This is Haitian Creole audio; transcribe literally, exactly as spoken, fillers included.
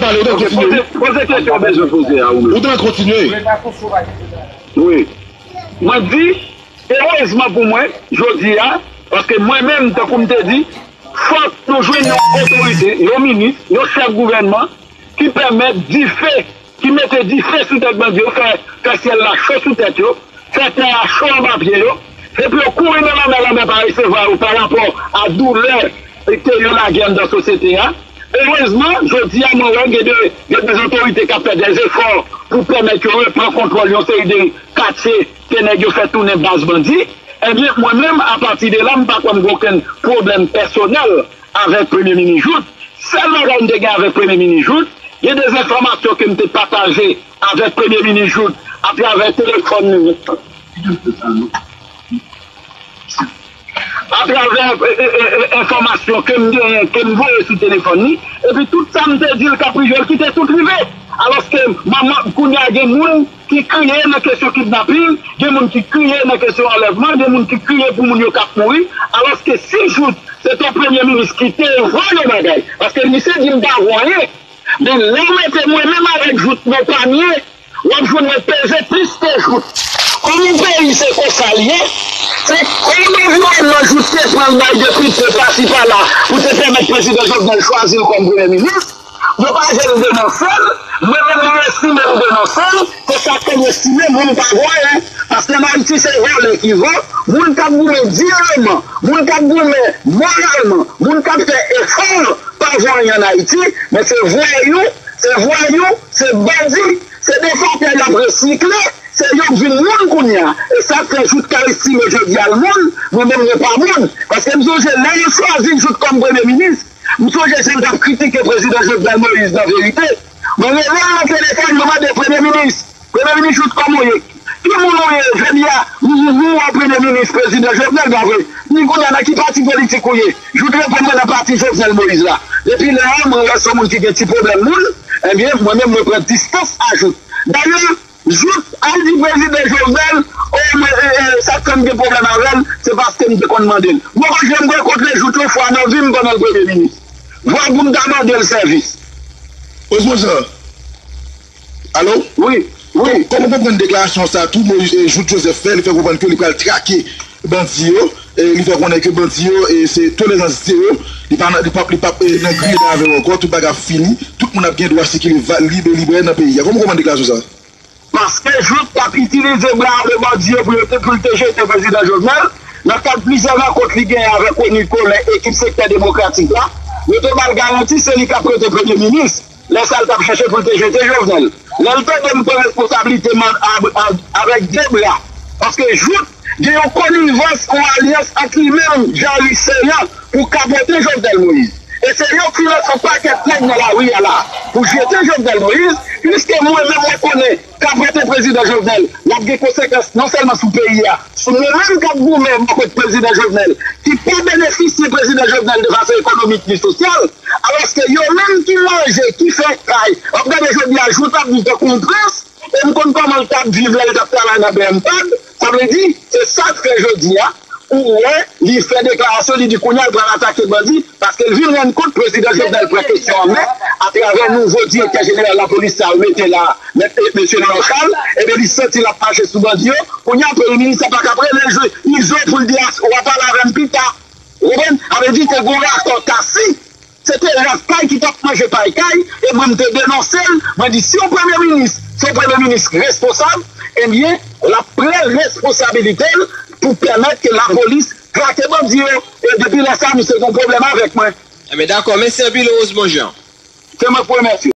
Pale, ou ta kontinye. Poze, poze kesyon w bezwen poze a ou menm. Ou ta kontinye. Wi. Mwen di, erezman pou mwen, jodi a, paske mwen menm, tankou m te di, fòk nou jwenn yon otorite, yon minis, yon chèf gouvènman ki pèmèt dife, ki mete dife sou tèt bandi yo, fè, fè syèl la cho sou tèt yo, fè tè a cho anba pye yo, epi yo kouri nan lanmè, lanmè pa resevwa yo pa rapò a doulè ke yo lage anndan sosyete a. Erezman, jodi a, mwen wè gen de, gen de otorite k ap fè de efò pou pèmèt yo repran kontwòl yon seri de katye ke nèg yo fè tounen baz bandi. Ebyen, mwen menm, apati de la, m pa kwè m gen okenn pwoblèm pèsonèl avèk Premye Minis Jouthe. Sèl bagay m te gen avèk Premye Minis Jouthe, gen de enfòmasyon ke m te pataje avèk Premye Minis Jouthe atravè telefòn li, atravè, e, e, e, e, enfòmasyon ke m genyen, ke m voye sou telefòn li, epi tout sa m te di l k ap rive, l kite tout rive. Alòske, manman, kounye a gen moun ki kriye nan kesyon kidnaping, gen moun ki kriye nan kesyon anlèvman, gen moun ki kriye pou moun yo k ap mouri, alòske si Jouthe se te yon premye minis ki te vwa yon bagay, paske misye di m pa vwa anyen, men lè w mete mwen menm avèk Jouthe nan panye, w ap jwenn mwen peze plis ke Jouthe. Kòm yon peyi se konsa l ye, se kòm anviwònman Jouthe te pran l bay depite pasi pala pou te pèmèt prezidan Jovenel chwazi l kòm premye minis, yo pa janm denonse l, mwen menm mwen estime m denonse l, se sa ke m estime, moun pa vwa anyen. Paske an Ayiti se vòlè ki vò, moun k ap goumen direman, moun k ap goumen moralman, moun k ap fè efò pa vwa anyen an Ayiti, men se vwayou, se vwayou, se bandi, se defakè y ap resikle, se yo k vin moun kounye a. E sa k fè Jouthe ka estime jodi a l moun, mwen menm mwen pa moun. Paske m sonje lè yo chwazi Jouthe kòm premye minis, m sonje jan l t ap kritike prezidan Jovenel Moïse nan verite. Mwen rele l nan telefòn, mwen mande premye minis, premye minis Jouthe kòman w ye? Ki moun ou ye jodi a? M, m, m wè premye minis prezidan Jovenel, pa vre? M di kounye a nan ki pati politik ou ye? Jouthe reponn mwen nan pati Jovenel Moïse la. Depi lè a, mwen wè se yon moun ki gen ti pwoblèm moun. Ebyen, mwen menm, mwen pran distans a Jouthe. Dayè, Jouthe al di prezidan Jovenel, o, mwen, e, e, sa k fè m gen pwoblèm avè l, se paske m te konn mande l. Mwen pa janm rankontre Jouthe yon fwa nan vi m pandan l premye minis. Vwa pou m ta mande l sèvis. Osmond Jean. Alo? Wi, wi. Kò-, kòman w konprann deklarasyon sa a tou, Moïse, e, Jouthe Joseph fè, li fè konprann ke li pral trake bandi yo, e li fè konnen ke bandi yo, e, se tolerans zewo, li pa nan, li p ap, li p ap, e, nan griyen avè yo ankò, tout bagay ap fini, tout moun ap gen dwa sikile va-, lib e libre nan peyi a. Kòman w konprann deklarasyon sa a? Paske Jouthe t ap itilize bra de bandi yo pou yo te, pou l te jete prezidan Jovenel. Nan kad plizyè rankont li genyen avèk Rony Colin, ekip sektè demokratik la, yo te ba l garanti se li k ap rete premye minis. Lè sa a, l t ap chèche pou l te jete Jovenel. Lè l tande m pran responsablite m an-, a-, a-, avèk de bra. Paske Jouthe gen yon konivans, yon alyans ant li menm, Jarry Céant, pou kapote Jovenel Moïse. E se yo k finance yon pakèt nèg nan lari a la pou jete Jovenel Moïse, piske mwen menm mwen konnen kapote prezidan Jovenel, l ap gen konsekans non sèlman sou peyi a, sou nou menm k ap goumen bò kot prezidan Jovenel, ki pa benefisye prezidan Jovenel de fason ekonomik ni sosyal, alòske yo menm ki manje, ki fè kay, w ap gade jodi a, Jouthe ap viv tankou yon prens, e m konn kòman l t ap viv lè l t ap travay nan B M pad, sa vle di, se sa k fè jodi a, ou wè, li fè deklarasyon, li di kounye a l pral atake bandi, paske l vin rann kont prezidan Jovenel pran kesyon an men, atravè nouvo direktè jeneral lapolis sa yo mete la, mèt, e, mesye Leon Charles, ebyen, li santi l ap mache sou bandi yo, kounye a, premye minis la pa ka rele Izo pou l di, a, w a pale avè m pita. Ou konprann? Sa vle di, te gen yon rakò tasit. Se te rat kay ki t ap manje pay kay, e mwen m te denonse l, mwen di si yon premye minis, se yon premye minis responsab, ebyen, l ap pran responsabilite l pou pèmèt ke lapolis trake bandi yo, e depi lè sa a, misye gen yon pwoblèm avèk mwen. Ebyen, dakò, mèsi anpil, Rosemond Jean. Se mwen k remèsye.